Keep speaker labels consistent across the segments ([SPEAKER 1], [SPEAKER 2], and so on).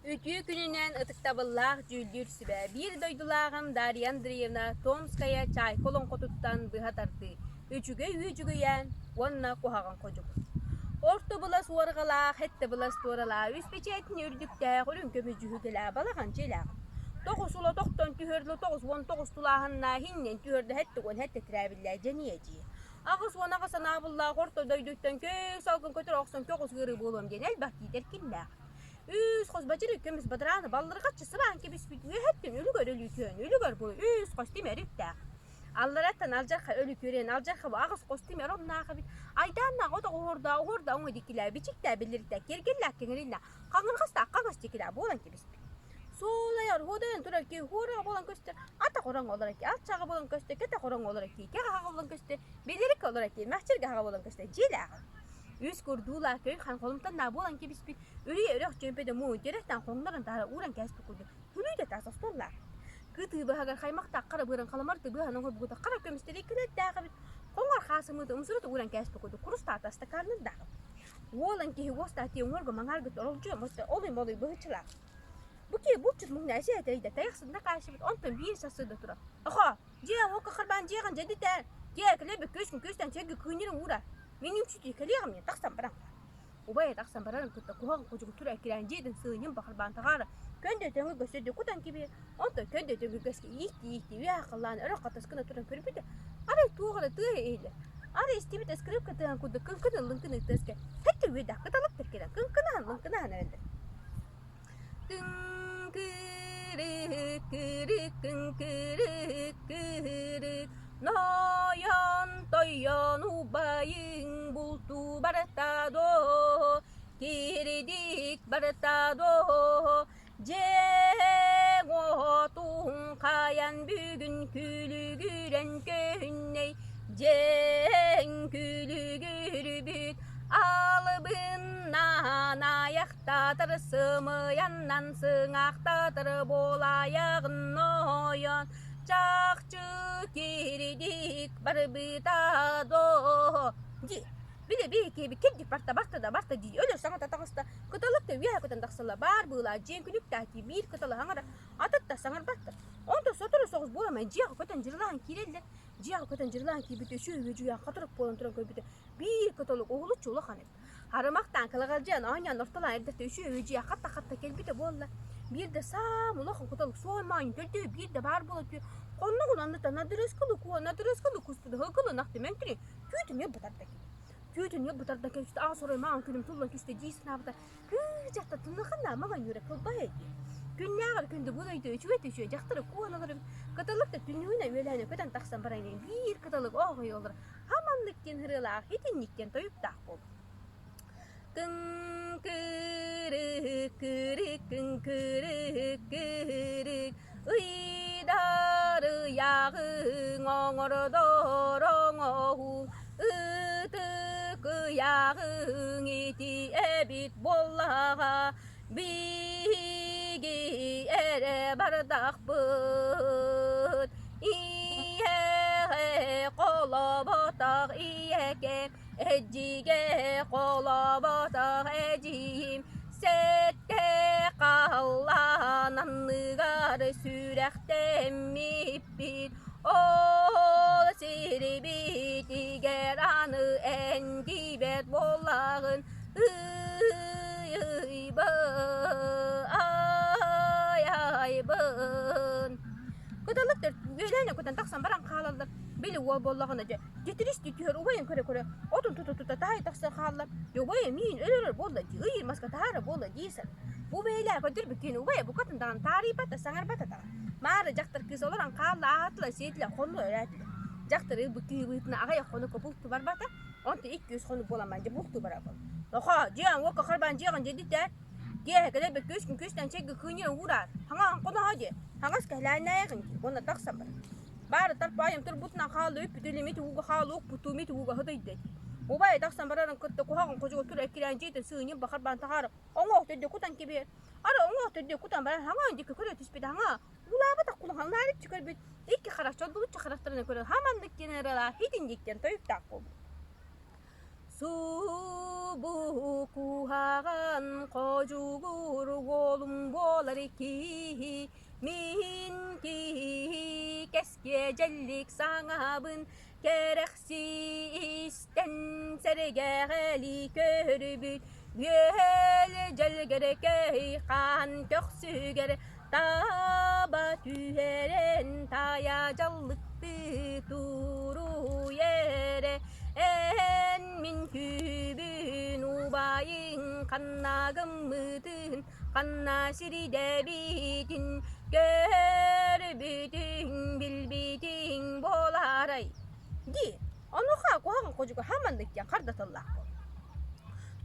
[SPEAKER 1] Үтүө күнүнэн ытыктабыллаах дьүүллүүр сүбэ биир дойдулааҕым Дарья Андреевна Томская Чайка олоҥхотуттан быһа тардыы Үчүгэй үөдьүгүйээн уонна куһаҕан ходьугур. Орто былас уорҕалаах, эттэ былас туоралаах, үс бэчээтини үрдүктээх үрүҥ көмүс дьүһүтэлээх балаҕан дьиэлээх. Тоҕус ула тохтон түһэрдэ 99 тулааһыннаах иҥнэн түһэрдэ 77 тирээбиллээх дьэниэ дьиэ. 88 анаабыллаах орто дойдуттан көй салгын көтөр охсон көҕүс ыарыы буолуом диэн элбэх тиитэр кимнээх. Үс хос бадьыры көмүс бадарааны баллырҕаччы сыбаан кэбиспит үөһэттэн үлүгэр өлүүтүөн үлүгэр бу үс хос тимир үптээх. Аллараттан алдьархай өлүкүөрэн алдьархай бу аҕыс хос тимир онноох эбит. Айдааннаах отох уһуурдаах уһуурда оҥо диккилээ бичиктээ биллиритэ киэргэллээх кэҥириннэ хаҥырҕастаах хаҥас диккилээ буолан кэбиспит. Суолайар хуодайан турар киһи хуораҕа буолан көстөр, атах ороҥ олорор киһи алчаҕа буолан көстөр, кэтэх ороҥ олорор киһи кэҕэ хаҕа буолан көстөр, билэриккэ олорор киһи мэхчиргэ хаҕа буолан көстөр, дьиэлээҕэ. Үс курдуулаах көй хан холумтаннаа буолан кэбиспит, үрүйэ үрэх чүөмпөдө муун тирэхтэн хоҥнорон таһара ууран кээспит курдук күлүү таас остуоллаах. Кытыы быһагар хаймахтаах хара быарын халамарты быһан оҥорбута хара көмүстэри күнэттээх эбит. Хоҥор хаасымыыты умсурута ууран кээспит курдук курустаата астакааннардаах эбит. Уолан киһи уостаах тиэ уҥуорга маҥааргыт оролдьуйа мосто олуй-молуй быһыччылаах. Бу киһи булчут муҥна эсэ этэйдэ тайахсытына хаайсыбыт онтон биир сарсыарда турар. Охо, дьиэ уокка харбаан дьиэҕин дьэдитэ. Дьиэ кэлэбит күөскүн күөстэн чэйгэ кыынньырын уура. Мин үҥсүтүү кэлиэҕим диэн тахсан баран Убайа тахсан барарын кытта куһаҕан кудьугу тура эккирээн дьиэтин сыынньын бахарбаан таҕаара көндө төҥү көстөрдө кутан кэбиһэр онтон көндө төҥү көскө ииктии-ииктии үөһэ халлаан өрө хатас гына туран көрбүтэ арай туох эрэ тыаһа иһиллэр арай истибит ыскырыыпка тыаһын курдук кыҥкыны лыҥкыны тыаска хэттэ үөдэх кыталык кэлэн кыҥкынаһан лыҥкынаһан эрэллэр Кыҥкырык кырык кыҥкырык кырык Нойон тойон убайыҥ бултуу барта доо Кирдик барта доо Дьиэҥ уотуҥ хайан бүгүн күлүгүрэн көһүннэй Дьиэҥ күлүгүрбүт албыннаан айахтатар сымыйаннан сыҥаахтатар буолаайаҕын нойон чахчы кирдик барбыта доо дии били биһи киһибит кирдик барта барта да барта дии өлөр саҥата таҕыста кыталык да үөһэ көтөн тахсалла баар быылаа дьиэҥ күлүктээх дии биир кыталы хаҥара атыттар саҥарбаттар онтон сотору соҕус буоламай дьиэҕэ көтөн дьырылаан киирэллэр дьиэҕэ көтөн дьырылаан киирбитэ үчүгэй үөдьүйээх хатырык буолан туран көрбүтэ биир кыталык уһулуччу улахан эбит Харымахтаан кылаҕалдьыйан оонньоон ортолоон эрдэхтэ үчүгэй үдьүйэ хатта-хатта кэлбитэ буолла. Биирдэ саам улахан куталык суон моонньун төрдүө биирдэ баар буола түө хонноҕун анныта надырыскылы куо надырыскылы куспут ыһыкылын ахты мөҥкүрү түүтүн өлбүт кини. Түүтүн өлбүт тарда кэлбит аҕыс орой маҥан күнүм туллан түстэ дии санаабыта кыы дьахтар туннаханна маҥан үөрэ кылбаһа дии. Күннээҕэр күндү бу дойду үчүгэй үчүгэй дьахтары куон олорум кыталык да түннүгүнэн үөлээнэ көтөн тахсан баран биир кыталык оҕой олор Хаманнык диэн ырыалаах итинник диэн тойуктаах буолбут. Кыҥкырык, кырык, кыҥкырык, кырык, ыйдар ыйааҕыҥ оҥордор оҥоһуу, ытык ыйааҕыҥ ити эбит буоллаҕа, Биһиги эрэ бардахпыт, ийэҕэ холоботох ийэкэм, эдьигэ холоботох эдьиийим, сэттэ халлаан анныгар сүрэхтэммиппит, ол сирбитигэр аны эн тиийбэт буоллаҕын, Ай-айбын. Кыталык үөлээнэ кутан тахсан баран хаалаллар. Били уол буоллаҕына дьэ, титиристии түһэр убайын көрө-көрө, отун тута-тута таһай тахсан хаалла. Дьэ убайа миин өлөрөр буолла дии, ыйыыр маска таһаара буолла дии саныыр. Бу бэйэлээх өтөрбүт киһини убайа букатын даҕаны таарыйбата, саҥарбата даҕаны. Маара дьахтар кыыс олорон хаалла, аһаатылар, сиэтилэр, хоннулар, өрөөтүлэр. Дьахтар ылбыт киһи быһыытынан аҕыйах хонукка бултуу барбата. Онтон икки-үс хонук буолан баран дьэ бултуу барабын. Нохоо, дьиэҥ уокка харбаан дьиэҕин дьэдитээр. Киэһэ кэлэрбит күөскүн күөстэн чэйгэ кыынньара уураар. Хаҥаһын хоноһо диэ. Хаҥас кэһэлээннээйэҕин дии. Уонна тахсан бар. Баары тарпаайым турбутунан хаалла үппүт илимит ууга хаалла укпутуу мит ууга сытыйда дии. Убайа тахсан барарын кытта куһаҕан хочуга тура эккирээн дьиэтин сыынньын бахарбаан таһаара оҥоох төрдө кутан кэбиһэр. Ара оҥоох төрдө кутан баран хаҥаан диэки көрө түспүт хаҥаа Улаабатах кулаһаллаарыччы көрбүт, икки харах чорбулуччу харахтарынан көрөн хаманнык диэн ыралаах итинник диэн тойуктаах буолбут. Субу куһаҕан ходьугур уолум буоллун. буолар киһи, мин киһи кэскиэ дьэллик саҥабын кэрэхсии истэн сэргэҕэлии көрбүт үөл дьэлгэркэй хаан көхсүгэр таба түһэрэн таайа дьаллыктыы туруй эрэ эн мин түүбүн убайыҥ ханна гыммытын ханна сиридэбитин көрбүтүҥ билбитиҥ буолаарай дии онуоха куһаҕан кудьуга хаманнык диэн хардатыллаах буолла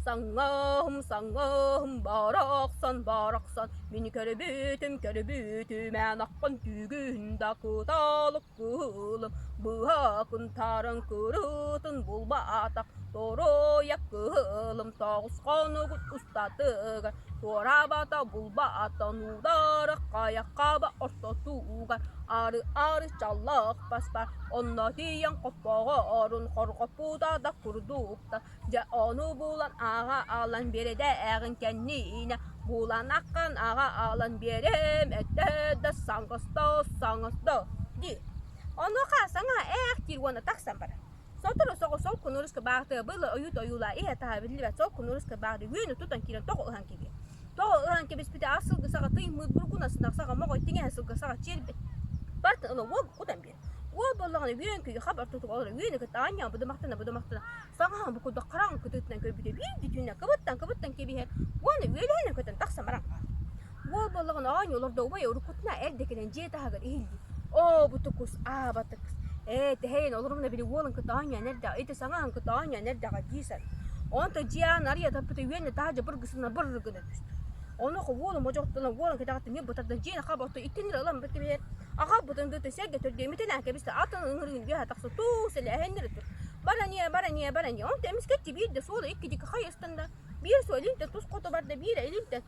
[SPEAKER 1] Саҥаһым, саҥаһым, барахсан, барахсан, мин көрбүтүм, көрбүтүм, эн аххын түүгүн да кыталык кыылым, быһакын таран кырытын булбатах, торуйа кыылым тоҕус хонугун устатыгар, туорабата булбатан удара хайаххаба ортотугар, ары-ары чаллах баспар, онно тиийэн хоппоҕорун хорҕоппута да курдукта, Дьэ ону булан аҕа аалан биэрэдээҕин кэннинэ булан аххан аҕа аалан биэрэм этэ да саҥасто саҥасто дии. Онуоха саҥа ээх диир уонна тахсан барар. Сотору соҕус ол кунуруска баахтыга былы ойуут ойуулаа иһэ таһа биллибэт сол кунуруска баахты үөнү тутан киирэн тоҕо ыһан кэбиһэр. Тоҕо ыһан кэбиспитэ ас сылгы саҕа тыймыт бургунасынах саҕа моҕой тиҥэһэ сылгы саҕа чиэрбит. Бартын ыла уол кутан биэр. Уол буоллаҕына үөн-күйү хап ортотугар олорор үөнү кытта аанньаан будумахтана будумахтана саҥаһын бу курдук хараҥа кытыытынан көрбүтэ биир бүтүнэ кыбыттан кыбыттан кэбиһэр уонна үөлэһинэн көтөн тахсан баран хаалар. Уол буоллаҕына оонньуу олордо убайа уруккутунаа эрдэ кэлэн дьиэ таһыгар иһиллиир. Оо, бу тукус, аабатыкс ээ, тэһэйэн олорумна били уолун кытта оонньоон эрдэҕэ, ити саҥаһын кытта оонньоон эрдэҕэ дии саныыр. Онтон дьиэ аанын арыйа таппыта үөнэ таһырдьа быргысына быр гына түстэ. Онуоха уолум модьоҕуттан уолун кэтэҕиттэн мин бытардан дьиэни хаба отто итиннэр ылан кэбиһэр. Аҕалбытын дыты сэргэ төрдүөмүтүнэн кэбистэ атын ыҥырыын үөһэ тахса туус элээһиннэри тур. Баран иэ, баран иэ, баран иэ. Онто эмискэччи биирдэ суола икки диэки хайыстанда. Биир суол илинтэн тус хоту барда, биирэ илинтэн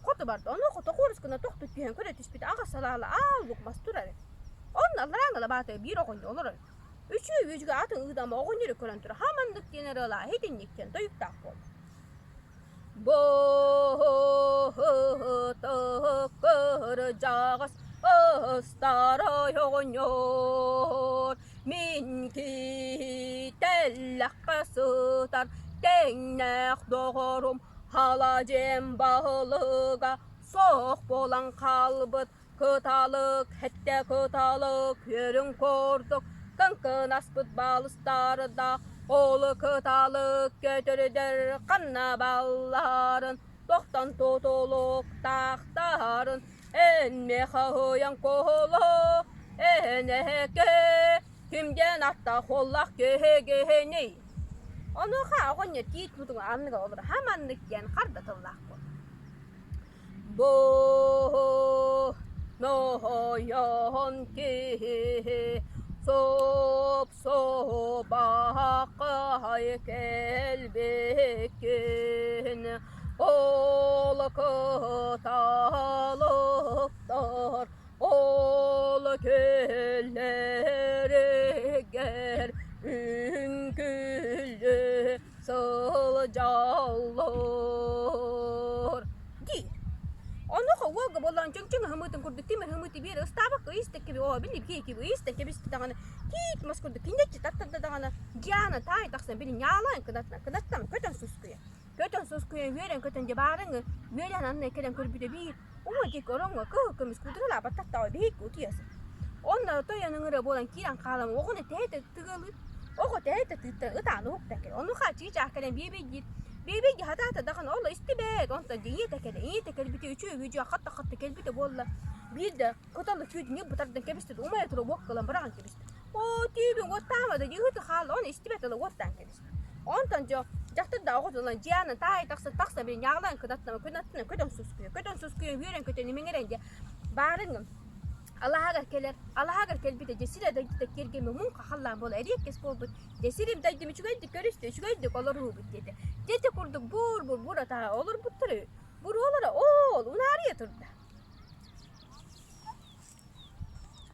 [SPEAKER 1] хоту барда. Онуоха тоҕуорус гына тохту түһэн көрө түспүт аҕа салаала аал лук мас турар эбит. Онно алларааҥы лабаатыгар биир оҕонньор олорор. Үчүгэй үчүгэй атын ыытама оҕонньору көрөн турар. Хаманнык диэн ырыалаа итинник диэн тойуктаах буолла. Бу-һы-тыккырдьаҕас ыстарай оҕонньор мин киитэллэххэ сытар тэҥнээх доҕорум халадьыам баһылыга суох буолан хаалбыт Кыталык, һэттэ кыталык, үөрүн курдук кыҥкынаспыт балыстардаах ол кыталык көтөрдөр ханна балларын, тохтон тутулуктаахтарын эн миэхэ уйан куолу, эн эһэкэ кимдэн аттаах уоллаах киһигиний? Онуоха оҕонньор тиит мутугун анныгар олорор хаманнык диэн харда тыллаах буолла. Бу ноһойон киһи суп-субаххай кэлбиккин ол кыталыктар ол күллэригэр үҥкүллү сылдьаллар диир. Онуоха уолга буоллаҕын чөҥчөҥ ыһымыытын курдук тимир ыһымыыты биэр ыстаабакка ыйыста киби оо били киэки ыйыста кэбистэ даҕаны тиит мас курдук киндеччи таттарда даҕаны дьианы таай тахсан били ньаалаан кынатынан кынаттан көтөн сускуйа көтөн сускуйа үөрэн көтөн дьэ баарыҥы үөлээн анна кэлэн көрбүтэ биир уҥа диэки ороҥҥо кыһыл көмүс куудуралаа баттахтааҕы биһикки утуйа сытар онно тойон ыҥыра буолан киирэн хаалан оҕону тэһитэ тыгыалыыр Оҕо тэһитэ тыыттан ытаан уһукта кэлэр. Онуоха чыычаах кэлэн биэбэйдиир. Биэбэйдии сатаата даҕаны ол истибэт. Онтон дьэ ийэтэ кэлэн, ийэтэ кэлбитэ үчүгэй үдьүө хатта-хатта кэлбитэ буолла. Биирдэ кыталы түүтүн ньылбы тардан кэбистэ да умайа тура уокка ылан быраҕан кэбистэ. Оо, түүбүн уоттаама да дии ыһыты хаалла, ону истибэт ыла уоттаан кэбистэ. Онтон дьэ дьахтар да оҕотун ылан дьиэ аанын таайа тахсан тахсан били ньаҕалаан кынаттана кынаттана көтөн сускуйа, көтөн сускуйа үөрэн көтөн имиҥирэн дьэ баарыҥ Алаһагар кэлэр, алаһагар кэлбитэ дьэ сирэ дойдута киэргэммэ муҥха халлаан буола эриэккэс буолбут. Дьэ сирим дойдум үчүгэйдик көрүстэ, үчүгэйдик олоруубут диэтэ. Дьэ ити курдук бур-бур бур атаһа олорбуттар үһү. Буруолара оол унаарыйа турда.